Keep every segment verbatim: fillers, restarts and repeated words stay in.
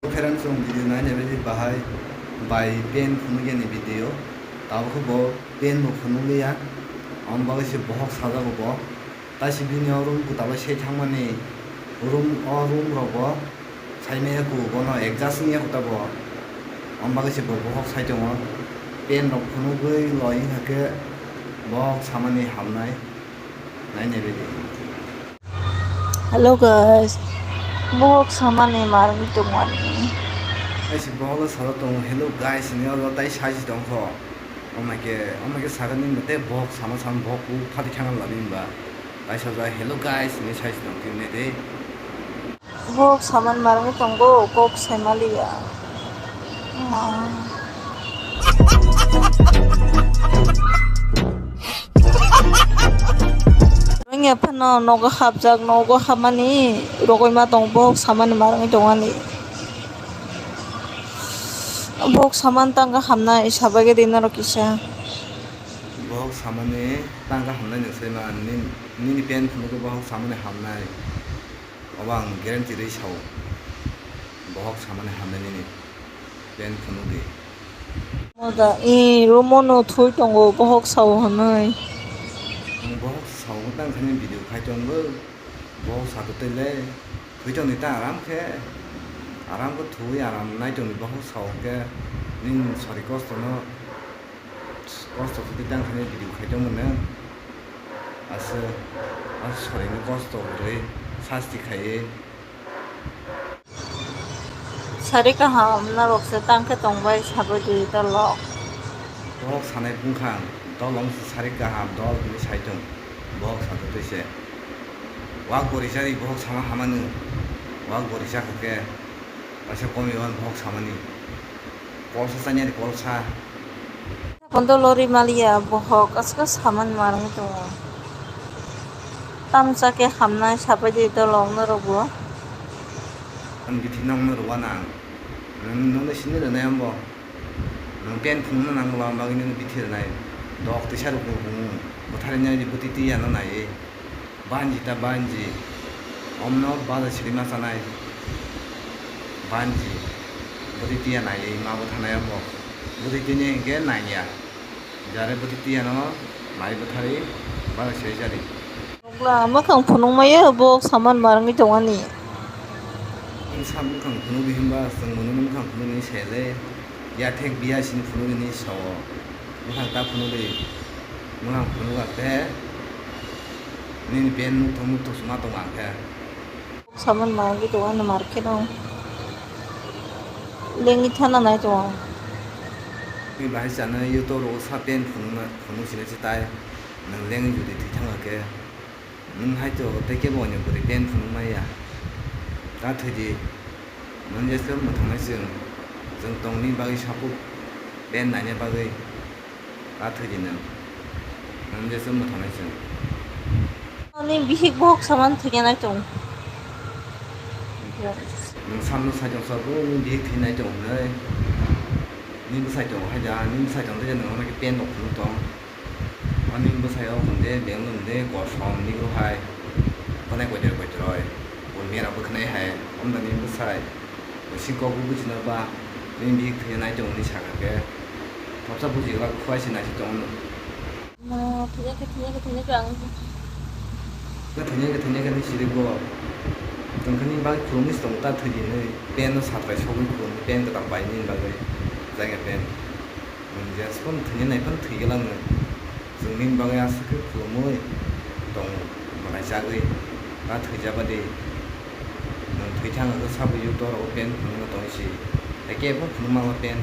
Friends, chwng video naina bagwi bahai bai pen phunukya ni video. Tabuk khe bo pen bo phunukliya. Aboni bagwi se bohok sajago bo. Taisi bini o room kwtal o se thangmani room, o room rok bo saimaya kubugo no adjust wngya kwtal bo. Aboni bagwi se bo bohok sai tongo. Pen rok phunugwi loi wngkha khe bohok samani hamnai naina bagwi. Hello guys, bohok samani marwi tongmani. Taisi bohok o sajak tongo, "Hello guys" hinwi, oro tai saisi tongkho. Omaike, omaike sakani mate bohok sama sama bohok bo phati thangna labi hinba. Tai sajak, "Hello guys" hinwi saisi tongkhe hinwi de. Bohok samani marwi tongo, kok saimaliya. Ma. Wngya phano nogo hapjak, nogo hapmani rogwi ma tong, bohok samani marwi tongani. Bohok saman tangka hamnai, sabai khe di norok kisa. Bohok samani tangka hamnai nung sai ma, nini, nini pen phunukgo bohok samani hamnai. Obo ang guarantee rwi sao. Bohok samani hamnai nini pen phunukdi. Moda, i room o no thui tongo, bohok sao hwnwi. Ang bohok sao tang khani video khai tongo. Bohok sato tei le. Thwi tongni ta aram khe. Aram khe thwi aram nai tongni bohok sao khe. Nini sori kosto no. Kosto khe tang khani video khai tongmano. Aswk, aswk sorini kosto kwrwi sasti khaiwi. Sari kaham norok se tang khe tongbai sabai di dolo. Bohok sanai bwkhang dol wng se sari kaham dol hinwi sai tong. Bohok sato twi se. Wak bo rijak ri bohok sama hamani. Wak bo rijak khe kaisa komi wan bohok samani. Kolsa chanya ri kolsa. Kondo lori maliya bohok aswk saman marwi tongo. Tamsa khe hamnai sabai di dolo norok bo. Ang bithi nokno rwna nang. Nwng, nwngno sini rwnai ambo. Nwng pen phunukna nang bwla bagwi nwngno bithi rwnai. Dok twisa rwkung rwkung bwtharwi nai di bwtwi twi ano naiwi. Banji ta banji. Omno baja sirima chanai. Banji. Bwtwi tiya naiwi ma bo thanai abo. Bwtwi tini hinkhe naiya. Jare bwtwi tiya no nai bwthari baja siri jari. Nokla mwkhang phunukmaya bo saman marwngwi tongani. Nwng sa mwkhang phunukdi hinba chwng bono nwng mwkhang phunukdi sele. Yathek biya sini phunukdi ni sao. Mwkhang ta phunukdi. Mwkhang phunukha khe nini pen mukthok mukthok suma tongo ang khe. Saman manwi tongo ani market o. Lengwi thana nai tongo. Twi bahai chana youtube rogo sa pen phunukna phunuk sinai se tai nwng lengwi jodi thwi thangkha khe. Nwng hai to tei kebo ani bwrwi pen phunuk maya. Ta thwidi. Nwng jeswk mwthangnai chwng, chwng tongni bagwi sapuk pen naina bagwi ta thwidi nwng. Nwng jeswk mwthangnai chwng. Ani bihik bohok saman thwina nai tong. Nwng samno sai tong sabu, nwng bihik thwinai tong hwnwi. Nini bwsai tongo hai da, nini bwsai tong tei nwng ano khe pen rok phunuk tong. Ani bwsai o hwnde, beng hwnde, kosom, nigro hai, bwnai koitoi koitoroi, bo mera bwkhnai hai, omdani bwsai, bo singkok bo bujina ba, nini bihik thwina nai tongo hinwi sakha khe, thopsa bujiglak khuai se naising tongo. Ma, thwina khe, thwina khe, thwina khe ang. Khe thwina khe, thwina khe hinwi siri bo, tongkha nini bagwi khulumwi se tongo ta thwidi hinwi, pen no satrai sogwi khulumwi, pen kwtal bai nini bagwi, jaiga pen. Nwng jesphano thwina nai phano thwi glak nwng. Chwng nini bagwi aswk khe khulumwi tong mwnaijagwi ta thwijaba di. Nwng thwi thang hwnkhe sabo yuk doro pen phunukma tongwi si. Eke phano phunuk mano pen.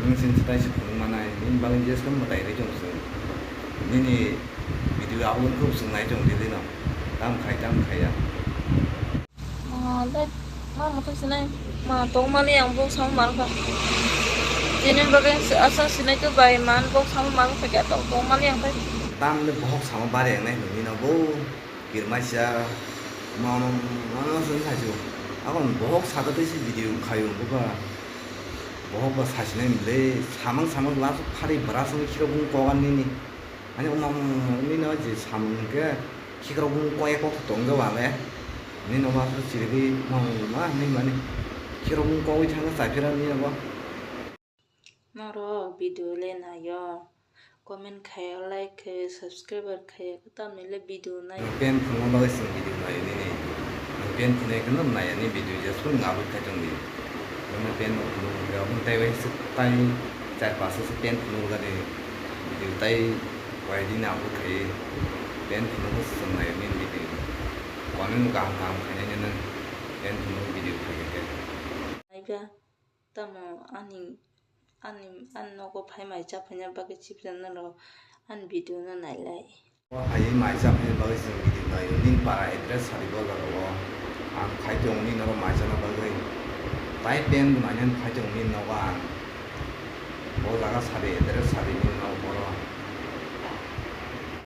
Nwng chini tai se phunuk manai. Nini bagwi jesphano mwtai rwi tong chwng. Nini video upload khe chwng nai tong daily no. Tam khai tam khaiya. Ma, dai, ma, muthung sinai, ma, tong mali ang bo samo mar kha. Jini bagwi asa sinai to bai man bo samo mar kha kya tong, tong mali ang tai. Tamni bohok samo bare nai nini no bo kirmaisa ma, ma, ma, ma, sun sa ju. Akon bohok sata tei si video khayo bo ba. Bohok ba sa sinai mile samang samang glass phari bwra song khiro bung kogan nini. Ani umang nini no je samung ke khikrok bung koi kok tong de wale. Nini no ma su chiribi ma ma ni mani. Khirok wng kogwi thangkha chaiphira ni abo. Norok video le naio, comment khaio, like khaio, subscriber khaio, tamni le video naio. Pen phunukna bagwi chwng video naio nini. Pen phunai kheno naiya ni video jesphano upload khai tongdi. Pen phunuk rwgwi aboni tei bai tai char pasta se pen phunuk rwgani video tai koi din upload khai. Pen phunuk chwng naio nini video. Comment kaham kaham khainai nini pen phunuk video khai khe. Naiba. Tamo ani, ani, ani nogo phai mai cha phaina bagwi chipsa norok ani video no nailai. O hai mai cha phaina bagwi chwng video naio. Nini para address sadi bo jaga o. Ang khai tongo nini norok mai chana bagwi. Tai pen bo nainani khai tongo nini nogo ang. O jaga sadi address sadi nini nogo borok.